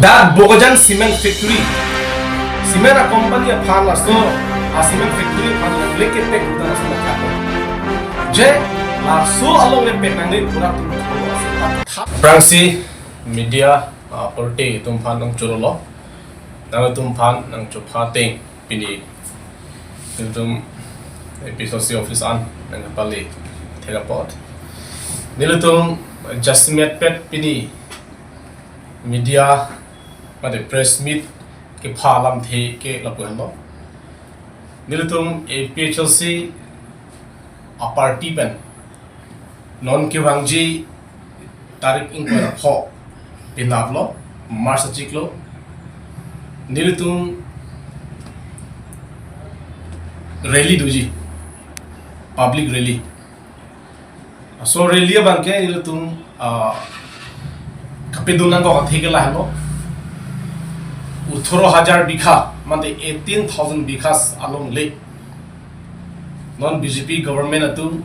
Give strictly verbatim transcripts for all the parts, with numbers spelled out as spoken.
Dak Bokajan Cement Factory, cement a company aphan laso a cement factory aphan longle kepek udan laso nangkok. Je laso alongle pek nangne pura tum thap. Aphrangsi media, ah, korte atum aphan nangchorolo, nangtum aphan nangchopha ateng pini nelitum A P H L C office an nangpale thek apot, nelitum jasemet pet pini media mate press meet kepha alamthe ke lapu-an lo. Nelitum A P H L C a party pen non kevangji tarik ingkoi ra pho, penap lo, March achiklo, nelitum rally doji, public rally. So rally abangke nelitum, ah, kapedun nangkok athe ke lahelo, uthoro hajar bigha, mate eighteen thousand bighas alongle non B J P government atum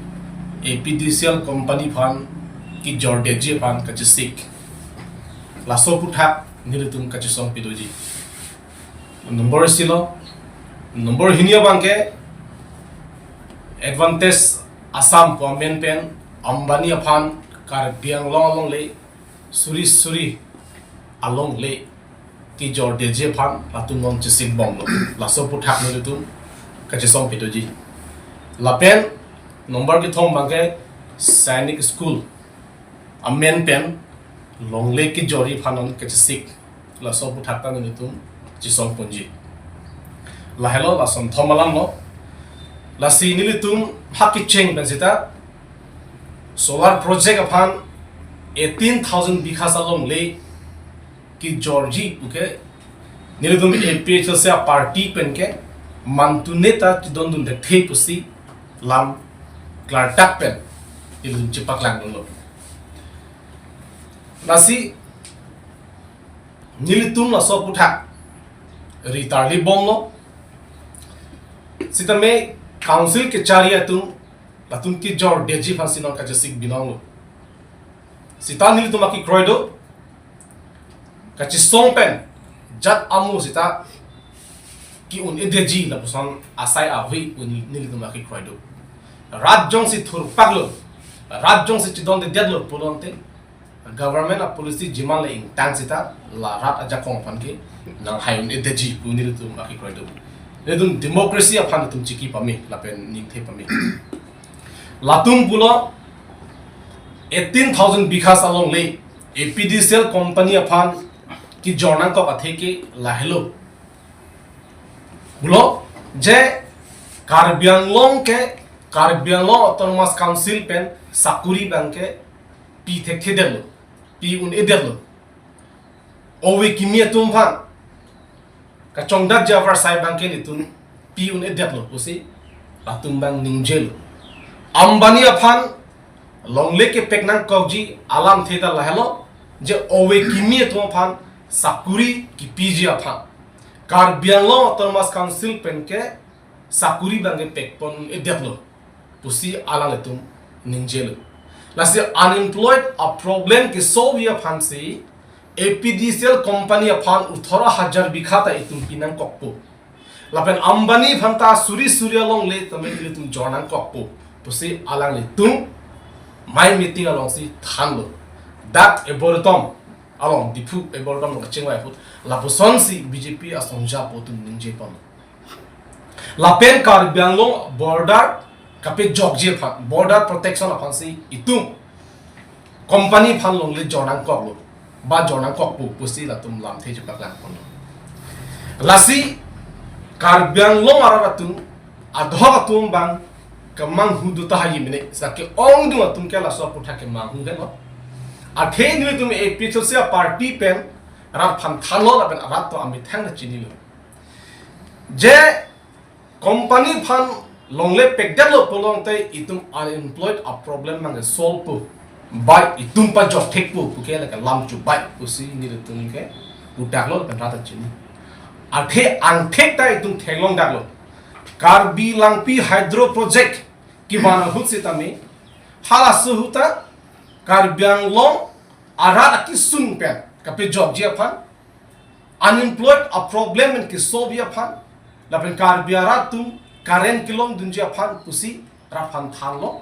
A P D C L company aphan kejordetji aphan kachesik, laso aphuthak nelitum kachesong pedoji. Number isi lo. Number hini abangke Advantage Assam pu amen pen Ambani aphan Karbi Anglong alongle suri suri alongle kejordetji aphan latum non chesik bomlo. Laso aphuthak nelitum kachesong pedoji. Lapen number kethom abangke Sainik School amen pen longle kejorji aphan non kachesik, laso aphuthak ta nelitum chesong ponji. Lahelo, lason thom alam lo. Lasi nelitum hak kecheng pen seta solar project aphan eighteen thousand bighas alongle kejorji puke nelitum A P H L C a party pen ke mantune ta chedondun thekthe pusi lam klardak pen nelitum chepaklang dolo. Lasi nelitum laso aphuthak ri tarli bomlo. Sitame council kechari atum latum kejordetji aphansi non kachesik binong lo. Seta nelitum akekroi do, kachesong pen jat amu seta ke-un-edetji lapuson asai ahui un nelitum akekroi do. Rat jongsi thurpak lo, rat jongsi chedondedetlo pulote government a policy jiman le ingtang seta la rat ajakong aphan ke nanghai un-edetji pu nelitum akekroi do. Nelitum democracy aphan nelitum chiki pame lapen ningthe pame. Latum pulo eighteen thousand bighas alongle A P D C L company aphan kejor nangkok athe ke lahelo. Pulo je Karbi Anglong ke, Karbi Anglong Autonomous Council pen sakuri abangke pi thekthedetlo, pi un-edetlo. Ove kimi atum aphan kachongdat javar sai abangke nelitum pi un-edetlo pusi latum abang ningjelo. Ambani aphan longle kepek nangkokji alamthe ta lahelo, je ove kimi atum aphan sakuri kipiji aphan Karbi Anglong Autonomous Council pen ke sakuri abangke pekpon-edetlo pusi alanglitum ningjelo. Lasi unemployed a problem ke solve aphansi A P D C L company aphan uthoro hajar bigha ta itum pi nangkokpo. Lapen Ambani aphan ta suri suri alongle tame ilitum jor nangkokpo pusi alanglitum mai meeting alongsi thanlo. Dak Eboretom along, Diphu Eboretom along kachingvai ahut lapusonsi B J P asongja apo atum ningje pon. Lapen Karbi Anglong border kapejokji aphan, border protection aphansi itum company aphan longle jor nangkoklo, ba jor nangkokpo pusi latum lamthe chepaklang ponlo. Lasi Karbi Anglong arat atum, adhok atum abang kemanghu do tahai mene, sa ke-ongdung atum ke laso aputhak kemanghu helo. Athe nelitum A P H L C a party pen rat aphan thanlo lapen rat to amethang ta chinilo. Je company aphan longle pekdetlo pulote itum unemployed a problem nang solve po, bai itum pajok thekpo puke lake lam chubai pusi nelitum ke puthaklo lapen rat ta chini. Athe angthek ta itum theklongdaklo. Karbi Langpi Hydro Project kevan ahut sitame halaso ahut ta Karbi Anglong arat akesung pen kapejokji aphan Unemployed a problem pen kesolve aphan, lapen Karbi arat atum current kelongdunji aphan pusi rat aphan thanlo.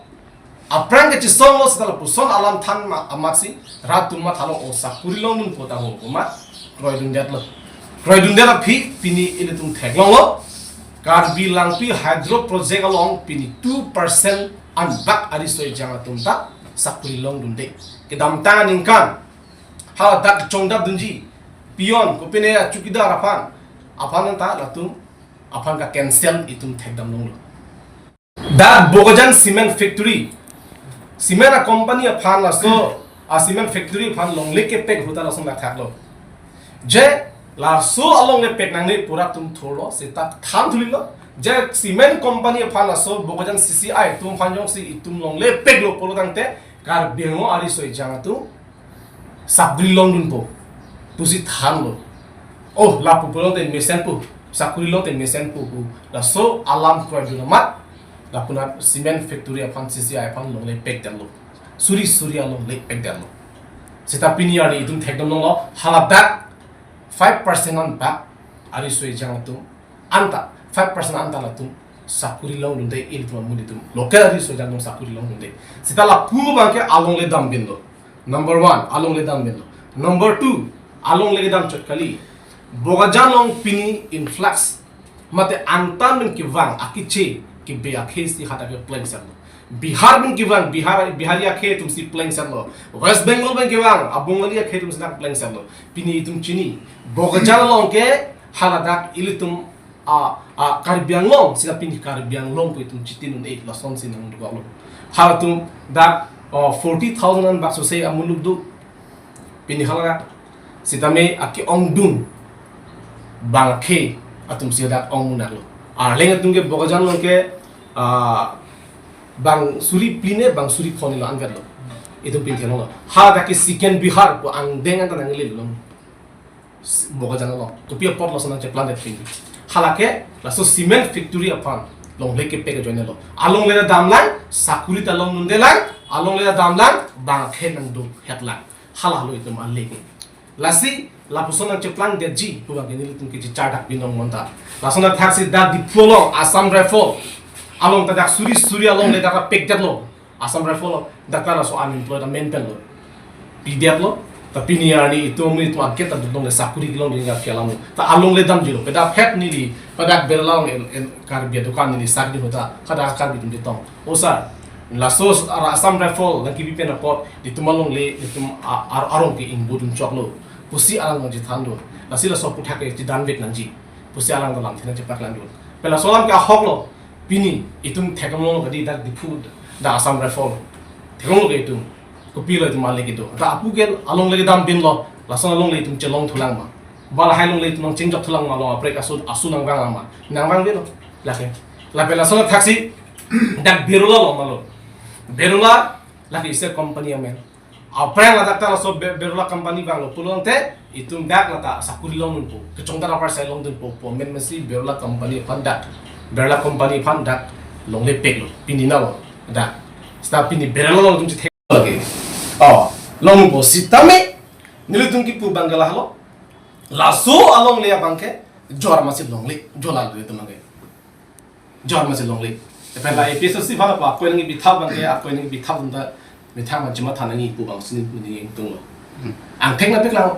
Aphrang kechisonglo seta lapuson alam than ma amatsi rat atum mathalo, o sakuri longdunpo ta ho ma kroidundetlo. Kroidundet aphi pini ilitum theklonglo. Karbi Langpi Hydro Project along pini two percent anbak ariso ejang atum ta sakuri longdunde. Kedamtang aningkan haladak chongdapdunji peon kopine a chowkidar aphan, aphan ta latum aphan ka cancel itum thekdamlonglo. Dak Bokajan Cement Factory, cement a company aphan laso a cement factory aphan longle kepek ahut ta lason dak thaklo. Je laso alongle pek nangne pu rat atum thurlo, seta than thulilo. Je cement company aphan laso Bokajan C C I atum aphan jongsi itum longle peklo pulo tangte Karbi Anglong ariso ejang atum sakuri longdunpo pusi thanlo. Oh, lapu pulote mesenpo, sakuri lote mesenpo pu laso alam kroidun amat lapunat cement factory aphan, C C I aphan longle pekdetlo. Suri suri alongle pekdetlo. Seta pini arni itum thekdamlonglo, haladak five percent anbak ariso ejang atum anta, five percent anta latum sakuri longdunde, ilitum amonit atum local ariso ejang atum sakuri longdunde. Seta lapu abangke alongle dambinlo. Number one, alongle dambinlo. Number two, alongle kedam chot kali. Bokajan along pini influx mate angtan pen kevang akeche kebe akhei si hadak ke plengsetlo. Bihar pen kevang, Bihar, Bihari akhei atumsi plengsetlo. West Bengal pen kevang a Bengali akhei atumsi dak plengsetlo. Pini itum chini, Bokajan along ke haladak ilitum a, a Karbi Anglong, seta pini Karbi Anglong pu itum chitin un-e, lasonsi nangduklo. Halatum dak, o, forty thousand anbak sose amuluk do. Pini haladak sitame ake-ongdung bang akhei atumsi dak ong munaklo. Arleng atum ke Bokajan along ke, a, bang suri phli ne bang suri phongo lo anvetlo. Itum pini theklonglo. Haladak ke second Bihar pu angdeng anta nanglelo. Bokajan along. Kopi apot lason nangcheplandet pini. Halake laso cement factory aphan longle kepek ajoinelo. Alongle damlang, sakuri ta longdundelang, alongle damlang, bang akhei nangdukhetlang. Halahelo itum aleke. Lasi lapuson nangcheplandet ji pu abangke nelitum ke chichar dak binong monta. Lason athaksi dak Diphu along Assam Rifle along ta dak suri suri alongle dak pekdetlo. Assam Rifle dak ta laso unemployed amen penlo. Pidetlo. Ta pini arni itum itum aket ta dudong le sakuri kelongdun ya pialam. Ta alongle damjilo. Pada phet neli, pada berlang en, en Karbi adukan neli sakdi hota. Kada Karbi atum detong. O sir, laso ara Assam Rifle nangkepi pen apot, itum alongle, itum a-, ar-, arong ke ingbudun choklo pusi alang nangchethan do. Lasi laso aputhak ke chidanvek nangji pusi alang ta lamthe nangchepaklang do. Pen laso alam ke ahoklo. Pini itum theklonglo kadi dak Diphu, dak Assam Rifle. Theklonglo ke itum. Kopilo itum aleke do. Dak apu ke alongle dambinlo. Lason alongle itum chelong thulang ma? Ba lahai alongle itum nangchengjok thulang ma, along aprek asu, asu nangvang ma? Nangvangvelo. Lake. Lapen lason athaksi dak Berula along malo. Berula lake isi company amen. Aphrang ladak ta laso Be-, Berula company vanglo pulo tangte itum dak lata sakuri longdunpo. Kechongdar apar sai longdunpo pu amen mesi Berula company aphan dak, Berula company aphan dak longle peklo. Pini nalo dak. Seta pini Berula along itum chethek lagi. Oh, longpo sitame nelitum kipu abangke lahelo. Laso alongle abangke jor masi longle, jor la do itum abangke. Jor masi longle. Pen la A P H L C aphan apa, akoi nangkebithap abangke, akoi nangkebithap unta, methang man chima thanang ipu abang sini mending ingtunglo. Angthek na peklang.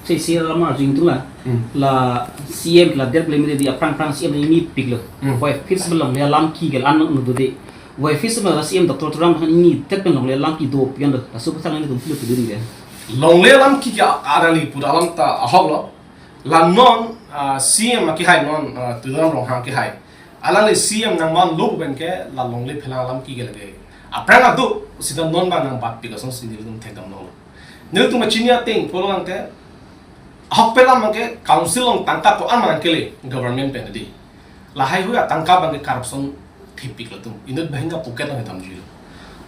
Si si lama jingtung la. Hmm. La C M la der klemri di aphrang phrang C M ni piklo. Hmm. Wai fis belong le alam ki gel an nu do de. Wai fis ma la C M Doctor Tuliram Ronghang ni tet belong le alam ki do pian lo. Laso aputhak nelitum pilo pilo di de. Longle alam ki ke arali pura alam ta ahoklo. La non, ah, C M akehai non, ah, Tuliram Ronghang akehai. Alangli C M nangmanlo pu pen ke la longle phelang alam ki ke lake. Aphrang adu sita non abang nangbatpik asonsi nelitum thekdamlo. Nelitum kachini ateng pulo tangte ahokpet alam abangke council along tangka ko-an nangkele government pen di. Lahai hui atangka abangke corruption thepik latum. Inut banghini apocket along damjuilo.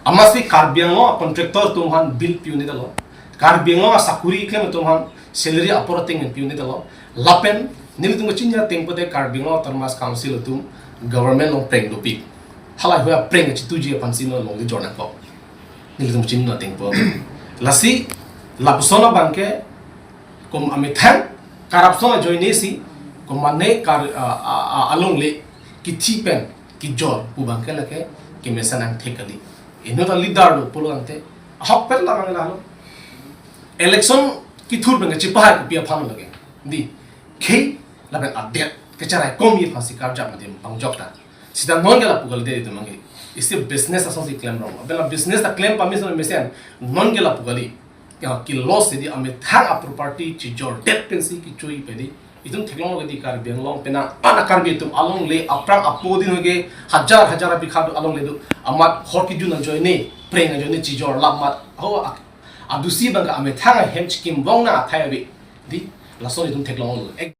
Amatsi Karbi Anglong contractor atum aphan bill pi-un-edetlo. Karbi Anglong asakuri keklem atum aphan salary apor ateng pi-un-edetlo. Lapen nelitum kachini ateng pote Karbi Anglong Autonomous Council atum government along prank dopik. Halahei aprank kachituji aphansi non longle jor nangkok. Nelitum kachini ateng po. Lasi lapuson abangke kom amethang Corruption ajoine si komane kar a, a, a, alongle kithi pen kijor pu abang ke lake kemesen angthek kali. Inut a leader lo pulo ante ahok pen la mangla lo. Election kethur pen kachipahai kopi aphan lo lake. Di khei lapen adet kecharai kom ye phasi karjap mati pangjok ta. Sita non ke lapu kali de itu mangke. Isi business asonsi klem rong. Bela business ta klem pamison mesen non ke lapu kali. Ya, ke loss di amethang a property chijordet pensi kechui pe di. Itum theklong lo ke di Karbi Anglong penang ana Karbi atum alongle aphrang apo din ke hajar hajar abikha do alongle do. Amat hor kejun ajoine, preng ajoine chijor lam mat. Ho a, adusi abang ke amethang ahem chikim bong na athai ave. Di lason itum theklong lo. Ek-